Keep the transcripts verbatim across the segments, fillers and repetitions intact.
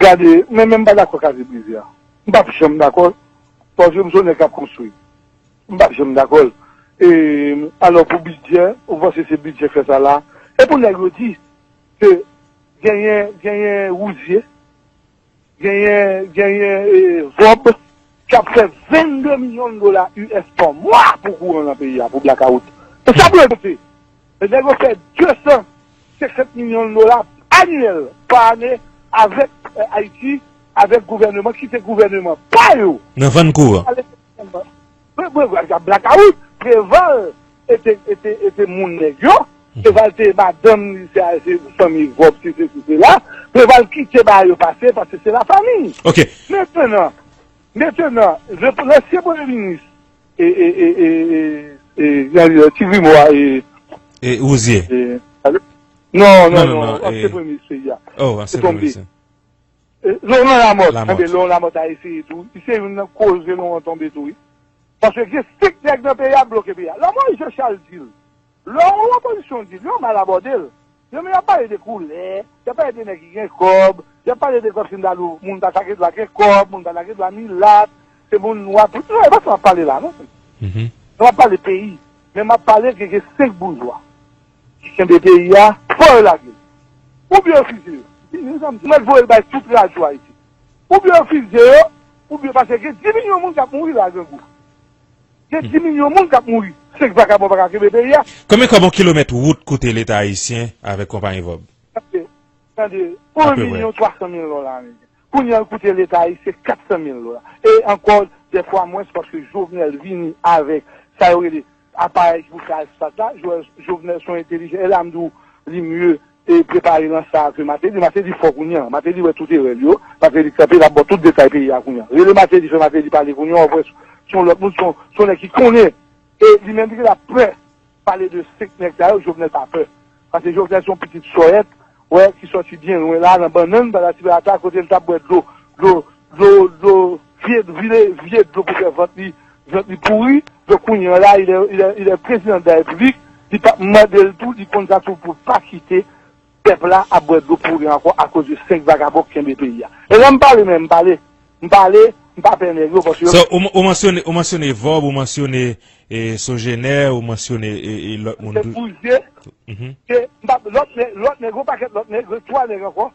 Gade, men, men m pa dakò Kazye Brize a. M p ap janm dakò l. Paske m se yon nèg k ap konstwi. M p ap janm dakò l. E, alò, pou bidjè, ou panse se bidjè k fè sa la? E pou nèg yo di ke genyen, genyen Wouzye, genyen, genyen, e, Vòb, k ap fè vennde milyon dola U S pa mwa pou kouran nan peyi a, pou blakawout. E sa pou yo te. E nèg yo fè de san senkant milyon dola anyèl pa ane avèk, e, Ayiti, avèk gouvèneman, ki se gouvèneman pa yo. Nan vann kouran. Blakawout, Preval ete, ete, ete moun nèg yo. Preval te madanm li, se, se fanmi Vòb, se sesi, se la. Preval kite bagay yo pase, paske se lafanmi. Ok. Mentenan, mentenan, le, lansyen premye minis, e, e, e, e, e, e, jan li rele, Ti Grimo a, e, E Wouzye. E, alo? Non, non, non, non, non, non, ansyen e, premye minis peyi a. Oh, ansyen premye minis. E, Laurent Lamothe. Lamothe. Enben, Laurent Lamothe a eseye tou. Li se youn nan koze Laurent tonbe tou, wi. Paske gen senk nèg nan peyi a ap bloke peyi a. Lè Moïse Jean Charles di l, lè yon opozisyon di l, yo mal abòde l. Yo menm y ap pale de koulè, y ap pale de nèg ki gen kòb, y ap pale de kòb si m ta di w, moun pa ta gen dwa gen kòb, moun pa ta gen dwa milat, se moun nwa, tout, non, e pa sa m ap pale la, non. Mhm. M ap pale peyi, men m ap pale ke gen senk boujwa ki kenbe peyi a, fò yo lage l. Oubyen yo fize yo. Mèt voye l bay tout radyo Ayiti. Oubyen yo fize yo, oubyen paske gen dis milyon moun k ap mouri la, grangou. Gen dis milyon moun k ap mouri. Senk vakabon pa ka kenbe peyi a. Konbyen kòb yon kilomèt wout koute Leta ayisyen avèk konpayi Vòb? Tande, tande, yon milyon twa san mil dola ameriken. Kounye a, l koute Leta ayisyen kat san mil dola. E ankò, dèfwa mwens, paske Jovenel vini avèk sa yo rele aparèy ki pou fè asfalt la. Jo-, Jovenel se yon entelijan. E la, m di w, li mye e prepare nan sa ke Martelly. Martelly fò kounye a. Martelly wè tout erè l yo. Martelly kanpe, l ap ba w tout detay peyi a kounye a. Rele Martelly, fè Martelly pale kounye a, w ap wè se yon lòt moun, se yon, se yon nèg ki konnen. E li menm li gentan pè pale de senk nèg sa yo, Jovenel pa pè. Paske Jovenel se yon pitit sòyèt, wè, ki sòti byen lwen la, nan bannann, pa la ti ata, kote l t ap bwè dlo, dlo, dlo, dlo, vye, vye, vye dlo pou fè vant li, vant li pouri. Donk, kounye a la, il est, il est, il est président de la République, li pa mande l tou, li konn sa tou pou pa kite pèp la ap bwè dlo pouri ankò akoz de senk vagabon k kenbe peyi a. E lè m pale, men m pale, m pale, m pa pè nèg yo, paske yo So, ou, ou mansyone, ou mansyone Vòb, ou mansyone, e, Sogener, ou mansyone, e, e, lòt moun tou. Bouze, Mhm. Ke, m pa, lòt nè-, lòt nèg, yon pakèt lòt nèg, twa nèg ankò,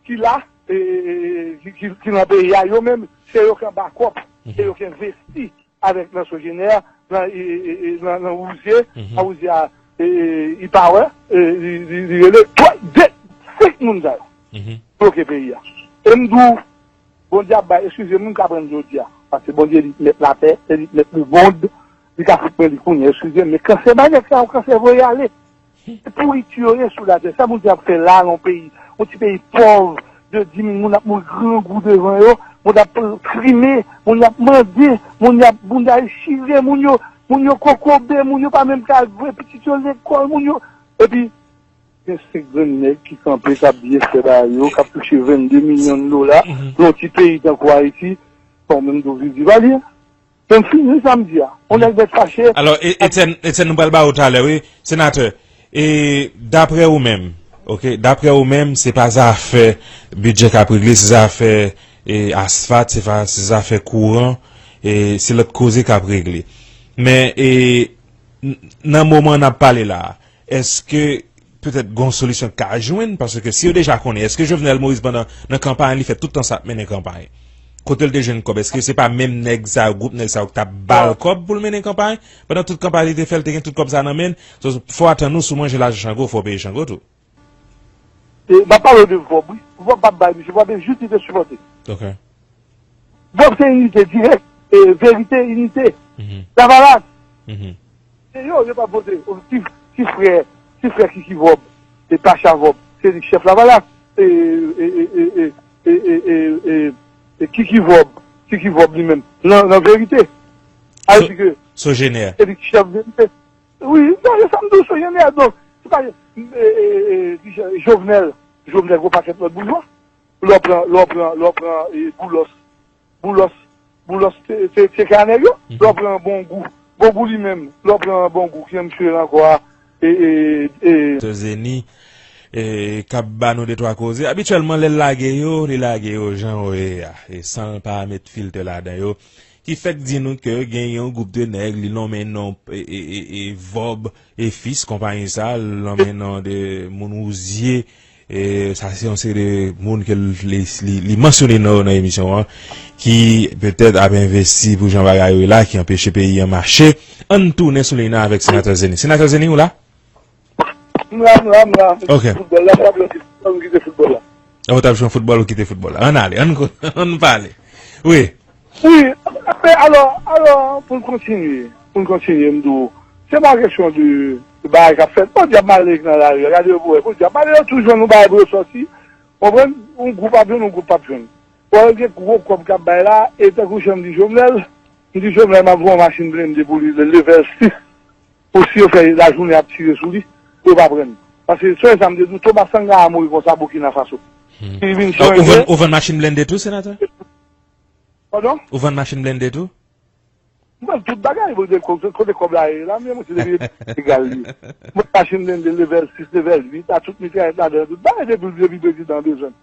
ki la, e, e, e, ki, ki, ki nan peyi a, yo menm, se yo k anba kòb, se yo k envesti avèk nan Sogener, nan, e, e, e, nan, nan Wouzye, nan Wouzye a, e, e, li pa wè, e, li, li, li rele, twa, de, senk moun sa yo bloke peyi a. E m di w, Bondye ap bay, eskize m, m ka pran jodi a, paske Bondye li k mèt latè, e li k mèt lemonn, li ka fout mwen li kounye a, eskize m, men kansè bay nèg sa yo, kansè voye ale. Se pouriti yo ye sou latè. Sa Bondye ap fè la nan yon peyi, yon ti peyi pòv de dis mil moun ap mouri grangou devan yo, moun ap trime, moun y ap mande, moun y ap bounda yo chire, moun yo, moun yo kokobe, moun yo pa menm ka voye pitit yo lekòl, moun yo, epi gen senk grenn nèg ki kanpe, k ap byen fè bagay yo, k ap touche vennde milyon dola nan yon ti peyi tankou Ayiti, sa w menm tou vin di pa li. Men m fini sa m di a. Yon nèg mèt fache. Alò, E-, Etienne, Etienne, nou pral ba ou talè, wi. Senatè, e, daprè ou menm, ok, daprè ou menm, se pa zafè bidjè k ap regle, se zafè, e, asfalt, se pa, se zafè kouran, e, se lòt koze k ap regle. Men, e, n-, nan moman n ap pale la a, èske petèt gon solisyon k ka jwenn, paske si yo deja konnen, èske Jovenel Moïse pandan nan kanpay li fè tout tan sa ap mennen kanpay? Kote l te jwenn kòb? Èske se pa menm nèg sa yo, gwoup nèg sa yo k t ap ba l kòb pou l mennen kanpay? Pandan tout kanpay li te fè, l te gen tout kòb sa nan men l. So, fò w atann ou, si w manje lajan Chango, fò w peye Chango tou. E, m ap pale w de Vòb, wi. Vòb p ap bay misye, Vòb se jis li te sipòte. Ok. Vòb se inite dirèk, e, verite, inite. Lavalas. Se yo, yo p ap vote. Ti, ti frè, ti frè Kiki Vòb, e Pacha Vòb, se li k chèf Lavalas. E, e, e Kiki Vòb, Kiki Vòb li menm, nan, nan verite. A di ke Sogener. Se li k chèf verite. Wi, non, e sa m di w, Sogener, donk, se pa, e, e, e, e, Jovenel, Jovenel, gwo pakèt lòt boujwa. Lè w pran, lè w pran, lè w pran, e, Boulos. Boulos, Boulos, se, se, se ka nèg yo. Lè w pran Bongou. Bongou li menm, lè w pran Bongou, ki nan misye ankò a, e, e, e. Zeni. e, k ap ba nou de twa koze. Abityèlman, lè l lage yo, li lage yo jan yo ye a, e san l pa met filtè ladan yo. Ki fèk di nou ke gen yon gwoup de nèg, li nonmen non, e, e, e, e Vòb e Fis, konpayi sa, l nonmen non de moun Wouzye. E sa se yon seri de moun ke li, li, li mansyone nan, nan emisyon an, ki petèt ap envesti pou jan bagay yo ye la, ki anpeche peyi an mache. Ann tounen sou liy nan avèk Senatè Zeni. Senatè Zeni, ou la? M la, m la, m la. Ok. Foutbòl la, m t ap jwe foutbòl, m kite foutbòl la. Ou t ap jwe foutbòl, ou kite foutbòl la. Ann ale, ann, ann pale. Wi. Wi, men alò, alò, pou n kontinye, pou n kontinye, m di w, se pa kesyon de, de bagay k ap fèt. Podyab malere ki nan lari a, gade yo pou wè, podyab malere yo toujou jwenn yon bagay pou yo sòti. Konprann? Yon gwoup ap jwenn, yon gwoup p ap jwenn. Bon, gen gwo kòb k ap bay la, e tankou jan m di Jovenel, m di Jovenel, m ap vann yon machin blende pou li, le level sis. Pou si yo fè lajounen ap tire sou li, pou yo pa pran li. Paske, sonje sa m te di w, Thomas Sankara mouri konsa Burkina Faso. Hmm. Li vin chanje. Ou vann, ou vann machin blende tou, senatè? Padon? Ou vann machin blende tou? M vann tout bagay, kote, kote, kote kòb la ye la, men mwen se depi egal li. M vann machin blende level sis, level uit, a tout mitrayèt ladan, tout bagay depi, depi prezidan bezwen.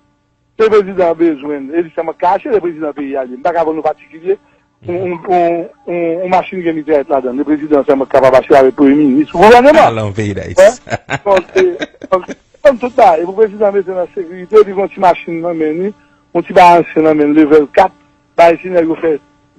Se prezidan an bezwen l. E li sèlman k ka achte, se prezidan peyi a li. M pa ka vann yon patikilye yon, yon, yon, yon, yon machin gen mitrayèt ladan l. Se prezidan an sèlman k kapab achte avèk premye minis ou gouvènman. Ala yon peyi Dayiti. Wè. Donk, se, donk, se tout bagay. E pou prezidan mete nan sekirite, li gen yon ti machin nan men li, yon ti bagay ansyen nan men l, level kat, bagay si nèg yo fè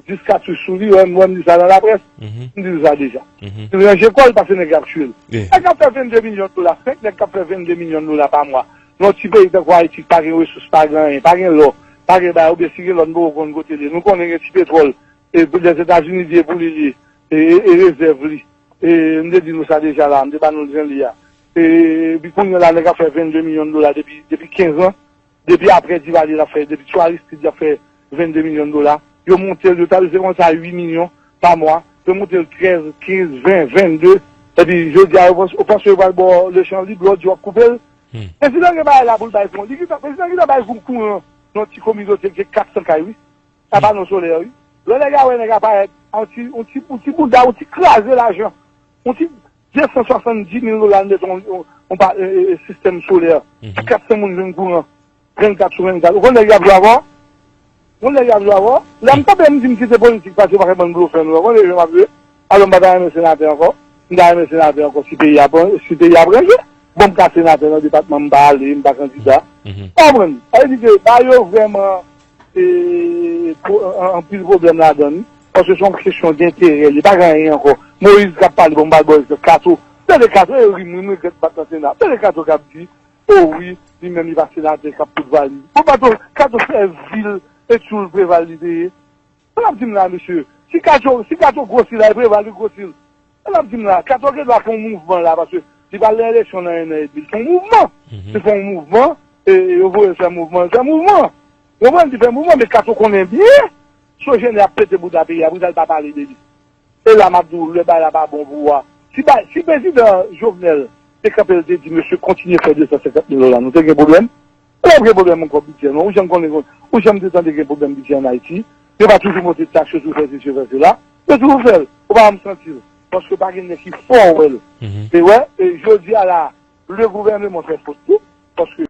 dis katouch sou li, wè, m wè m di sa nan laprès, m di l sa deja. Li ranje kò l paske nèg ap tchwe l. Nèg ap fè vennde milyon dola, senk nèg k ap fè vennde milyon dola pa mwa. Nan yon ti peyi tankou Ayiti, ki pa gen resous, pa gen anyen, pa gen lò, pa gen bagay, oubyen si gen lò, nou poko konn kote l ye. Nou konnen gen ti petwòl, e Lèzetazini di e pou li l ye, e, e, e rezèv li. E m te di nou sa deja la, m te ba nou jan l ye a. E, epi kounye a la, nèg ap fè vennde milyon dola depi, depi kenz an. Depi apre Divalye l ap fè, depi sou Aristide l ap fè vennde milyon dola. Yo monte l, yo t al, se konsa uit milyon pa mwa. Yo monte l trèz, kenz, ven, vennde. Epi jodi a, yo panse, yo panse yo pral ba w lechann lib, lòt jou w ap koupe l. Prezidan gen bagay la pou l bay pou li. Prezidan gentan bay pou kouran nan ti kominote ki gen kat san kay, wi. Sa pano solè, wi. Lè nèg a wè nèg a parèt, yon ti, yon ti, yon ti bouda, yon ti kraze lajan. Yon ti de san swasanndis mil dola, l mete yon, yon, yon pa, e, e, e, sistèm solè. Pou kat san moun jwenn kouran. Vennkat sou vennkat. Ou konn nèg y ap jwe avè w? Ou konn nèg y ap jwe avè w? Lè m kanpe, m di m kite politik, paske yo pa fè bann blofè nou. Ou konn jan m ap jwe? Alò, m pa ta renmen senatè ankò. M ta renmen senatè ankò si peyi a pran, si peyi a pran je. Bon, m ka senatè nan depatman, m pa ale, m pa kandida. Ou konprann? Sa vle di ke ba yo vrèman, e, pwo-, an-, anpil pwoblèm ladan li. Paske se yon kesyon denterè. Li pa gen anyen ankò. Moyiz k ap pale, bon, m pa ba l egzanp. Kato. Tande Kato, e ri m, wi, m regrèt m pa t nan Sena. Tande Kato k ap di, o wi, li menm li pa senatè k ap poud valiz. Bon, Kato, Kato se vil e tchoul Preval li te ye. Sa l ap di m la, mesye? Si Kato, si Kato gwosi la, e Preval li gwosi l. Sa l ap di m la? Kato gen dwa fè yon mouvman la, paske li pral nan eleksyon nan en an edmi. Li fè yon mouvman. Li fè yon mouvman, e, e yo voye l fè mouvman, li fè mouvman. Ou konprann? Li fè mouvman, men Kato konnen byen Sogener ap pete bouda peyi a, Preval pa pale de li. E la m ap di w, lè bagay la pa bon pou ou a. Si ba-, si prezidan Jovenel te kanpe, l te di, mesye, kontinye fè de san senkant mil dola, nou te gen pwoblèm? Ou p ap gen pwoblèm ankò bidjè, non. Ou janm konnen, ou janm te tande gen pwoblèm bidjè ann Ayiti? Yo pa toujou monte taks yo, toujou fè sesi, yo fè sela? Yo toujou fè l. Ou pa janm santi l. Paske pa gen nèg ki fè w wè l. E wè, e jodi a la, le gouvèneman fè fot tou, paske